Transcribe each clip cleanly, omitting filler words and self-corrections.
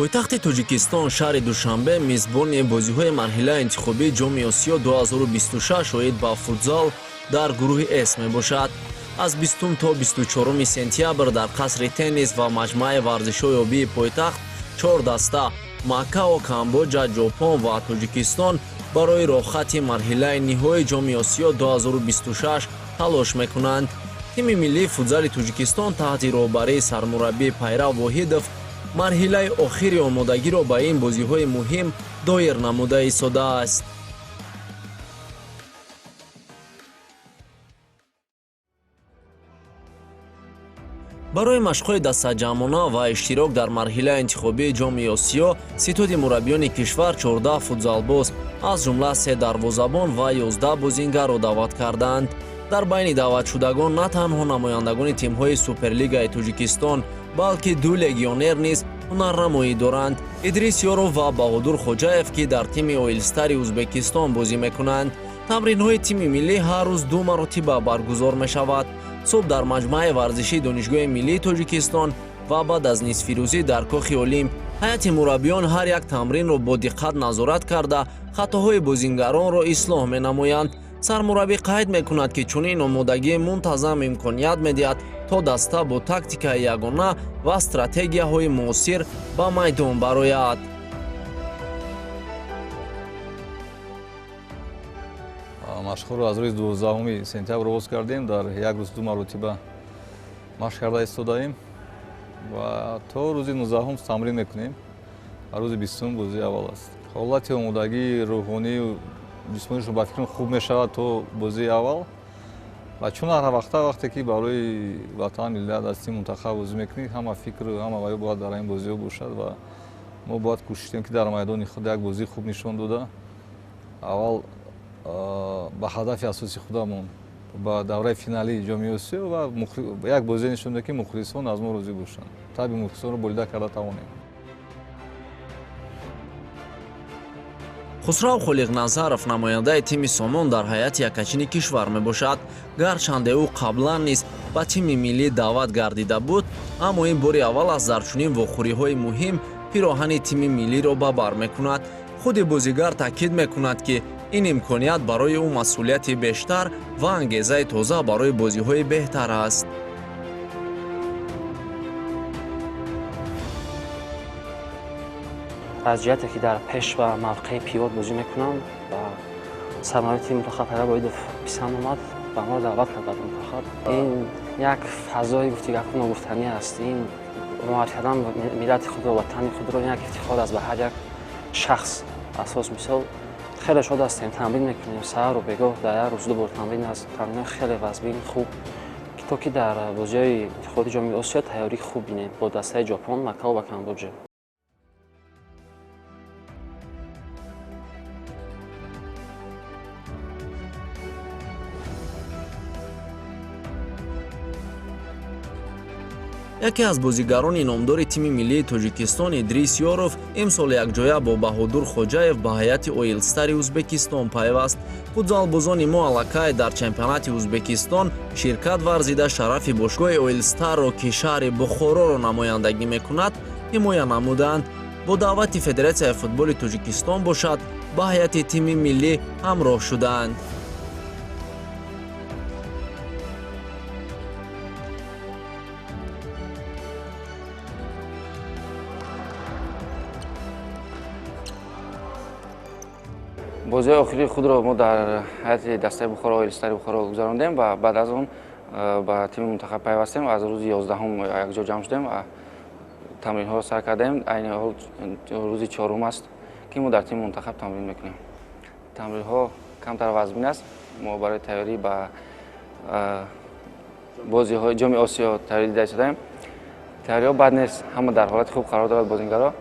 Пойтахти Тоҷикистон, шаҳри Душанбе, мизбони бозиҳои марҳилаи интихобии Ҷоми Осиё 2026 оид ба футзал дар гурӯҳи С мебошад. Аз 20 то 24 сентябр дар қасри теннис ва маҷмӯаи варзишҳои обии пойтахт чор даста Макао, Камбоҷа, Ҷопон ва Тоҷикистон барои роҳхати марҳилаи ниҳоии Ҷоми Осиё 2026 талош мекунанд. Тими миллии футзали Тоҷикистон таҳти роҳбарии сармураббӣ Пайрав Воҳидов марҳилаи охири омодагиро ба ин бозиҳои муҳим доир намуда истодааст. Барои машқҳои дастаҷамъона ва иштирок дар марҳилаи интихобии Ҷоми Осиё ситоди мураббиёни кишвар 14 футзалбоз, аз ҷумла се дарвозабон ва 11 бозингарро даъват карданд. Дар байни даъватшудагон на танҳо намояндагони тимҳои Суперлигаи Тоҷикистон, балки ду легионер низ ҳунарнамоӣ доранд: Идрис Ёров ва Баҳодур Хоҷаев, ки дар тими Оилстари Ӯзбекистон бозӣ мекунанд. Тамринҳои тими миллӣ ҳар рӯз ду маротиба баргузор мешавад: субҳ дар маҷмӯаи варзишии Донишгоҳи миллии Тоҷикистон ва баъд аз нисфирӯзӣ дар Кохи Олимп. Ҳайати мураббиён ҳар як тамринро бо диққат назорат карда, хатоҳои бозингаронро ислоҳ менамоянд. Сармураббӣ қайд мекунад, ки чунин омодагии мунтазам имконият медиҳад, то даста бо тактикаи ягона ва стратегияҳои муосир ба майдон барояд. Машқҳоро аз рӯзи 12 сентябр оғоз кардем. Дар як рӯз ду маротиба машқ карда истодаем ва то рӯзи 19-ум тамрин мекунем ва рӯзи 20-ум бозии аввал аст. Ҳолати омодагии рӯҳонию ҷисмонишон, ба фикрам, хуб мешавад то бозии аввал. Ва чун ҳар вақта, вақте ки барои ватан, миллат аз тими мунтахаб бозӣ мекунӣ, ҳама фикру ҳама ваё бояд дар ин бозиҳо бошад. Ва мо бояд кӯшиш кунем, ки дар майдони худ як бозии хуб нишон дода, аввал ба ҳадафи асосии худамон, ба давраи финалии Ҷоми Осиё, ва як бозие нишон диҳем, ки мухлисон аз мо розӣ бошанд, таби мухлисонро болида карда тавонем. Хусрав Холиқназаров намояндаи тими Сомон дар ҳайати якачини кишвар мебошад. Гарчанде ӯ қаблан низ ба тими миллӣ даъват гардида буд, аммо ин бори аввал аст, дар чунин вохӯриҳои муҳим пироҳани тими миллиро ба бар мекунад. Худи бозигар таъкид мекунад, ки ин имконият барои ӯ масъулияти бештар ва ангезаи тоза барои бозиҳои беҳтар аст. Аз ҷиҳате ки дар пеш ва мавқеи пивот бозӣ мекунам ва сармураббии тими мунтахаб Пайрав Воҳидов писанд омад ва маро даъват кард ба мунтахаб. Ин як фазои гуфтигапу ногуфтанӣ аст. Ин муарриф кардан миллати худро, ватани худро як ифтихор аст ба ҳар як шахс. Асос мисол, хеле шод ҳастем, тамрин мекунем саҳару бегоҳ, дар як рӯз ду бор тамрин аст. Тамринҳо хеле вазбин, хуб, то ки дар бозиҳои интихоботи Ҷоми Осиё тайёрӣ хуб бинем бо дастаи Ҷопон, Макао ва Камбоҷа. Яке аз бозигарони номдори тими миллии Тоҷикистон, Идрис Ёров, имсол якҷоя бо Баҳодур Хоҷаев ба ҳайати Оилстари Ӯзбекистон пайваст. Футзалбозони мо аллакай дар чемпионати Ӯзбекистон ширкат варзида, шарафи бошгоҳи Оилстарро, ки шаҳри Бухороро намояндагӣ мекунад, ҳимоя намуданд. Бо даъвати Федератсияи футболи Тоҷикистон бошад, ба ҳайати тими миллӣ ҳамроҳ шуданд. Бозиҳои охирии худро мо дар ҳайати дастаи Бухоро, Оилстари Бухоро гузарондем ва баъд аз он ба тими мунтахаб пайвастем. Аз рӯзи 11-ум якҷо ҷамъ шудем ва тамринҳоро сар кардаем. Айни ҳол рӯзи чорум аст, ки мо дар тими мунтахаб тамрин мекунем. Тамринҳо камтар вазмин аст. Мо барои тайёрӣ ба бозиҳои Ҷоми Осиё тайёрӣ дида истодаем. Тайёриҳо бад нест, ҳама дар ҳолати хуб қарор дорад бозингаро.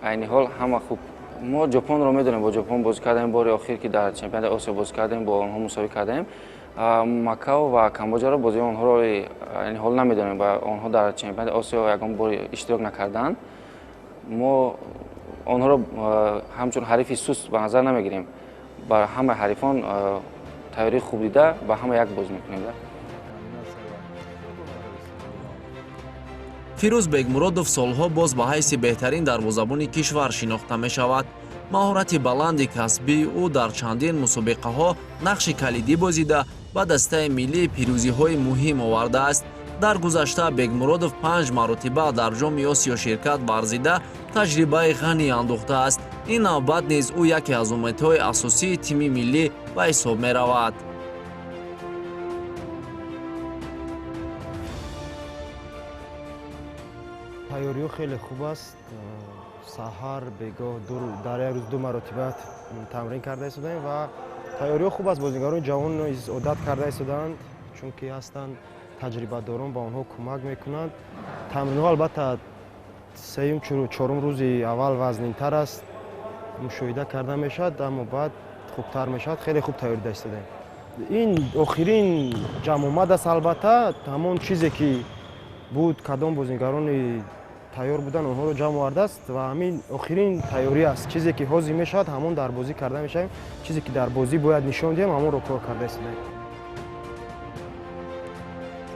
Айни ҳол ҳама хуб. Мо Ҷопонро медонем, бо Ҷопон бозӣ кардем бори охир, ки дар чемпионати Осиё бозӣ кардем, бо онҳо мусовӣ кардем. Макао ва Камбоҷаро, бозии онҳоро айни ҳол намедонем ва онҳо дар чемпионати Осиё ягон бор иштирок накарданд. Мо онҳоро ҳамчун ҳарифи суст ба назар намегирем. Ба ҳамаи ҳарифон тайёрии хуб дида, ба ҳама як бозӣ мекунем. Фирӯз Бегмуродов солҳо боз ба ҳайси беҳтарин дарвозабони кишвар шинохта мешавад. Маҳорати баланди касбии ӯ дар чандин мусобиқаҳо нақши калидӣ бозида, ба дастаи миллӣ пирӯзиҳои муҳим овардааст. Дар гузашта Бегмуродов 5 маротиба дар Ҷоми Осиё ширкат варзида, таҷрибаи ғанӣ андӯхтааст. Ин навбат низ ӯ яке аз умедҳои асосии тими миллӣ ба ҳисоб меравад. Тайёриҳо хеле хуб аст. Саҳар, бегоҳ дар як рӯз 2 маротиба тамрин карда истодаем ва тайёриҳо хуб аст. Бозигарони ҷавон низ одат карда истодаанд, чунки ҳастанд таҷрибадорон, ба онҳо кӯмак мекунанд. Тамринҳо албатта сеюм, чорум рӯзи аввал вазнинтар аст, мушоҳида карда мешавад, аммо баъд хубтар мешавад. Хеле хуб тайёр дида истодаем. Ин охирин ҷамъомад аст. Албатта ҳамон чизе ки буд, кадом бозигарони тайёр будан, онҳоро ҷамъ овардааст ва ҳамин охирин тайёрӣ аст. Чизе ки ҳозир мешавад, ҳамон дар бозӣ карда мешавем. Чизе ки дар бозӣ бояд нишон диҳем, ҳамонро кор карда истодаем.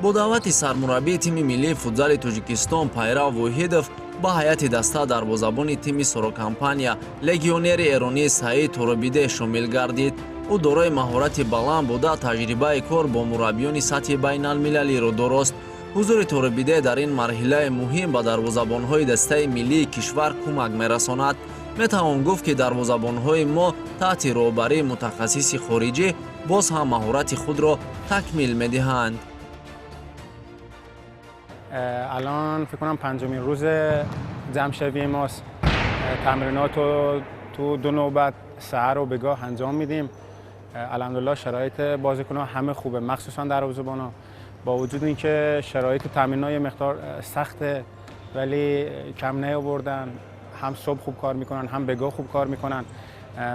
Бо даъвати сармураббии тими миллии футзали Тоҷикистон Пайрав Воҳидов ба ҳайати даста дарвозабони тими Сорокомпания легионери эронӣ Саид Торобиде шомил гардид. Ӯ дорои маҳорати баланд буда, таҷрибаи кор бо мураббиёни сатҳи байналмилалиро дорост. Ҳузури Торобиде дар ин марҳилаи муҳим ба дарвозабонҳои дастаи миллии кишвар кӯмак мерасонад. Метавон гуфт, ки дарвозабонҳои мо таҳти роҳбарии мутахассиси хориҷӣ боз ҳам маҳорати худро такмил медиҳанд. الان فکر کنم 5مین روز جمع ماست. تمرینات رو تو 2 نوبت سحر و بگاه انجام میدیم. الحمدلله شرایط بازیکن‌ها همه خوبه، مخصوصا دروازه‌بانا. با وجود اینکه شرایط تمرین‌ها یه مقدار سخته ولی کم نیاوردن، هم صبح خوب کار میکنن هم بگاه خوب کار میکنن.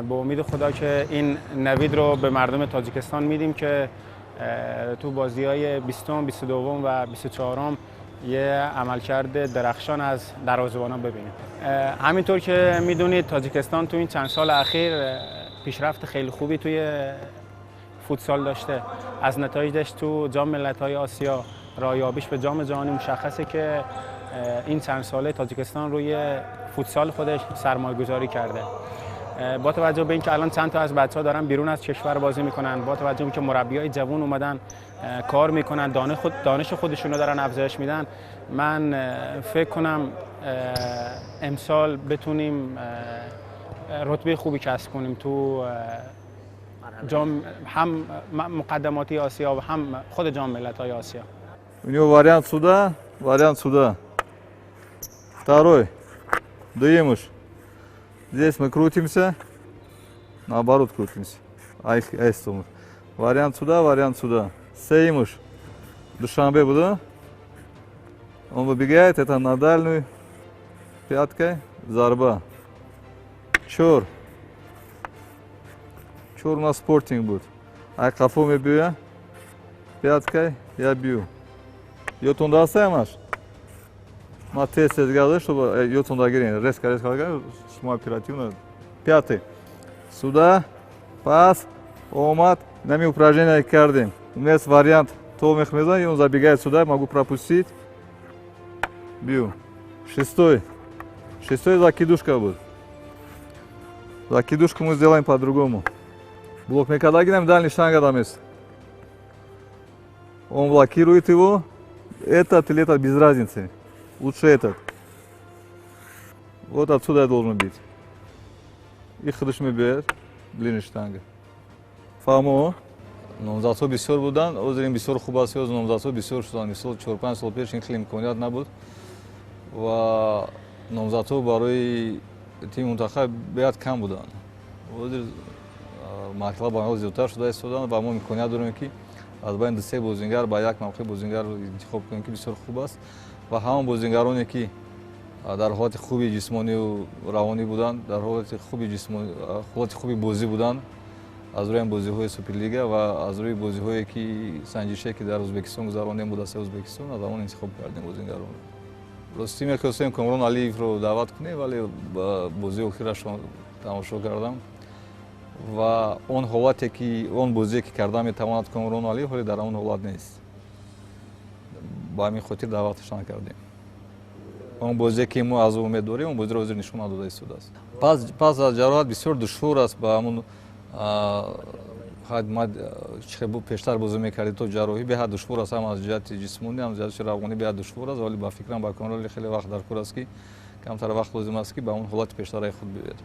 با امید خدا که این نوید رو به مردم تاجیکستان میدیم که تو بازی‌های 20، 22 و 24 یه عملکرد درخشان از دروازه‌بانان ببینیم. همینطور که میدونید تاجیکستان تو این چند سال اخیر پیشرفت خیلی خوبی توی فوتسال داشته. از نتایجش تو جام ملت‌های آسیا، رایابیش به جام جهانی مشخصه که این چند ساله تاجیکستان روی فوتسال خودش سرمایه‌گذاری کرده. با توجه به اینکه الان چند تا از بچه‌ها دارن بیرون از کشور بازی میکنن، با توجه به اینکه مربیای جوان اومدن کار میکنن، دانش خودشون رو دارن افزایش میدن، من فکر کنم امسال بتونیم رتبه خوبی کسب کنیم تو جام هم مقدماتی آسیا و هم خود جام ملت‌های آسیا. У него вариант сюда, вариант сюда. Второй. Дуемыш. Здесь мы крутимся, наоборот крутимся. Вариант сюда, вариант сюда. Сеймыш. Душанбе буду. Он выбегает, это на дальнюю. Пяткой. Зарба. Чор. Чор у нас спортинг будет. А кафу мы бью я. Пяткой я бью. Йотун дастаямаш. Ма тез тез газы, чтобы йотун дагирин. Резко, резко, шумо оперативно. Пятый. Сюда. Пас. Омад. Нами упражнение кардем. У меня есть вариант то мехмеза, и он забегает сюда, могу пропустить. Бью. Шестой. Шестой закидушка будет. Закидушку мы сделаем по-другому. Блок мекадагинам дальний штанга там есть. Он блокирует его. Этот или этот, без разницы. Лучше этот. Вот отсюда я должен бить. И худышми бьет. Длинный штанга. Фамо. Номзадҳо бисёр буданд. Ҳозир ин бисёр хуб аст, ҳозир номзадҳо бисёр шуданд. Мисол 4-5 сол пеш ин хеле имконият набуд ва номзадҳо барои тими мунтахаб беҳад кам буданд. Ҳозир марҳила ба марҳила зиёдтар шуда истоданд ва мо имконият дорем, ки аз байни 2-3 бозингар ба як мавқеъ бозингар интихоб кунем, ки бисёр хуб аст ва ҳамон бозингароне, ки дар ҳолати хуби ҷисмонию равонӣ буданд, дар ҳолати хуби ҷисмонӣ, ҳолати хуби бозӣ буданд, аз рӯи бозиҳои Суперлига ва аз рӯи бозиҳое ки санҷише ки дар Ӯзбекистон гузарондем бо дастаи Ӯзбекистон, аз ҳамон интихоб кардем бозингаронро. Ростӣ мехостем Комрон Алиевро даъват кунем, вале бозии охирашро тамошо кардам ва он ҳолате ки он бозие ки карда метавонад Комрон Алиев, ҳоле дар он ҳолат нест. Ба ҳамин хотир даъваташ накардем. Он бозе ки мо аз ӯ умед дорем, он бозиро ҳозир нишон надода истодааст. Пас аз ҷароҳат бисёр душвор аст ба ҳамун пештар бозӣ мекардӣ то ҷарроҳӣ, беҳад душвор аст, ҳам аз ҷиҳати ҷисмонӣ, ҳам аз ҷиҳати равонӣ беҳад душвор аст, вале ба фикрам ба Конроли хеле вақт дар кор аст, ки камтар вақт лозим аст, ки ба он ҳолати пештараи худ биёяд.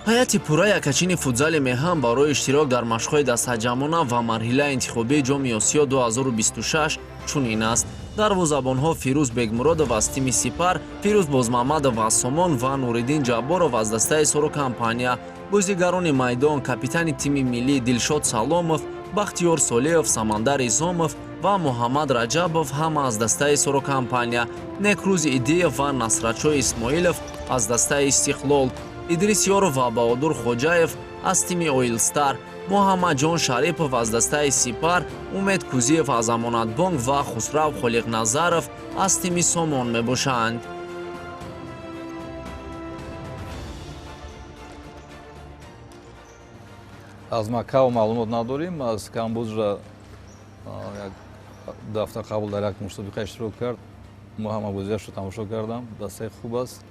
Ҳайати пурра якачини футзали меҳан барои иштирок дар машқҳои дастаҷамъона ва марҳилаи интихобии Ҷоми Осиё 2026 чунин аст. Дарвозабонҳо Фирӯз Бегмуродов аз тими Сипар, Фирӯз Бозмаҳмадов аз Сомон ва Нуриддин Ҷабборов аз дастаи Сорокомпания. Бозигарони майдон капитани тими миллӣ Дилшод Саломов, Бахтиёр Солиев, Самандар Изомов ва Муҳаммад Раҷабов ҳама аз дастаи Сорокомпания, Некрӯз Идиев ва Насратшоҳ Исмоилов аз дастаи Истиқлол, Идрис Ёров ва Баҳодур Хоҷаев аз тими Оилстар, Муҳаммадҷон Шарипов аз дастаи Сипар, Умед Кузиев аз Амонатбонк ва Хусрав Холиқназаров аз тими Сомон мебошанд. Аз Макао маълумот надорем, аз Камбоджа як ду ҳафта қабл дар як мусобиқа иштирок кард. Мо ҳама бозиашро тамошо кардам. Дастаи хуб аст,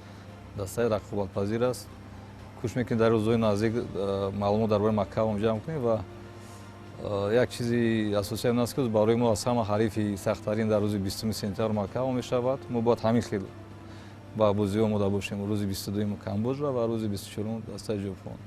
дастаи рақобатпазир аст. Кӯшиш мекунем дар рӯзҳои наздик маълумот дар бораи Макао ҷамъ кунем ва як чизи асосӣ ҳам аст, ки барои мо аз ҳама ҳарифи сахттарин дар рӯзи 20 сентябр Макао мешавад. Мо бояд ҳамин хел ба бозиҳо омода бошем. Рӯзи 22 Камбоджа ва рӯзи 24 дастаи Ҷопон.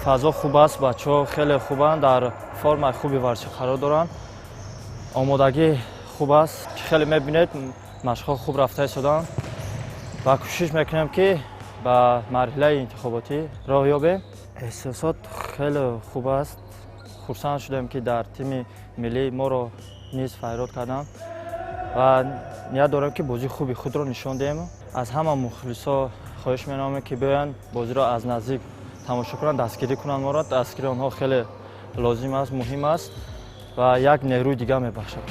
Фазо хуб аст, бачаҳо хеле хубанд, дар формаи хуби варзишӣ қарор доранд. Омодагӣ хуб аст, ки хеле мебинед, машқҳо хуб рафта истоданд ва кӯшиш мекунем, ки ба марҳилаи интихоботӣ роҳ ёбем. Эҳсосот хеле хуб аст. Хурсанд шудем, ки дар тими миллӣ моро низ файрод карданд ва ният дорем, ки бозии хуби худро нишон диҳем. Аз ҳама мухлисо хоҳиш менамоем, ки биёянд бозиро аз наздик тамошо кунанд, дастгирӣ кунанд моро. Дастгирии онҳо хеле лозим аст, муҳим аст ва як нерӯи дигар мебахшад.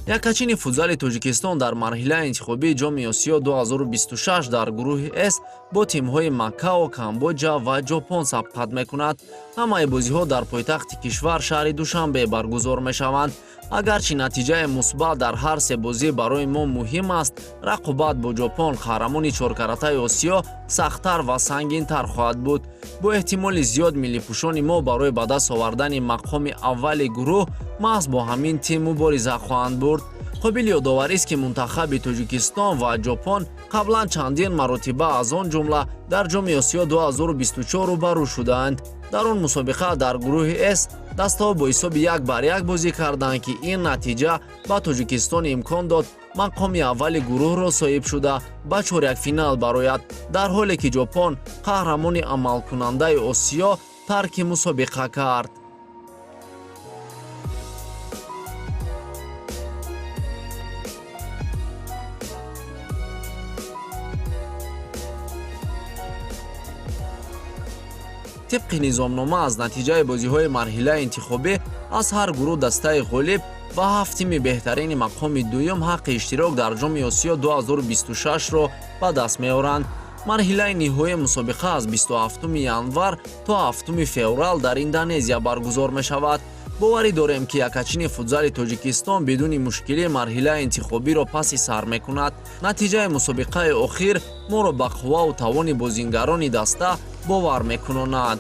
Якачини футзали Тоҷикистон дар марҳилаи интихобии Ҷоми Осиё 2026 дар гурӯҳи С бо тимҳои Макао, Камбоджа ва Ҷопон сабқат мекунад. Ҳамаи бозиҳо дар пойтахти кишвар шаҳри Душанбе баргузор мешаванд. Агарчи натиҷаи мусбат дар ҳар се бозӣ барои мо муҳим аст, рақобат бо Ҷопон, қаҳрамони чоркаратаи Осиё, сахттар ва сангинтар хоҳад буд. Бо эҳтимоли зиёд миллипӯшони мо барои ба даст овардани мақоми аввали гурӯҳ маҳз бо ҳамин тим мубориза хоҳанд бурд. Қобили ёдоварист, ки мунтахаби Тоҷикистон ва Ҷопон қаблан чандин маротиба, аз он ҷумла дар Ҷоми Осиё 2024 рӯбарӯ шудаанд. Дар он мусобиқа дар гурӯҳи С дастаҳо бо ҳисоби 1-1 бозӣ карданд, ки ин натиҷа ба Тоҷикистон имкон дод мақоми аввали гурӯҳро соҳиб шуда ба чорякфинал барояд, дар ҳоле ки Ҷопон қаҳрамони амалкунандаи Осиё тарки мусобиқа кард. Тибқи низомнома аз натиҷаи бозиҳои марҳилаи интихобӣ аз ҳар гурӯҳ дастаи ғолиб ва ҳафт тими беҳтарини мақоми дуюм ҳаққи иштирок дар Ҷоми Осиё 2026-ро ба даст меоранд. Марҳилаи ниҳоии мусобиқа аз 27 январ то 7 феврал дар Индонезия баргузор мешавад. Боварӣ дорем, ки якачини футзали Тоҷикистон бидуни мушкилӣ марҳилаи интихобиро паси сар мекунад. Натиҷаи мусобиқаи охир моро ба қувваву тавони бозингарони даста бовар мекунонад.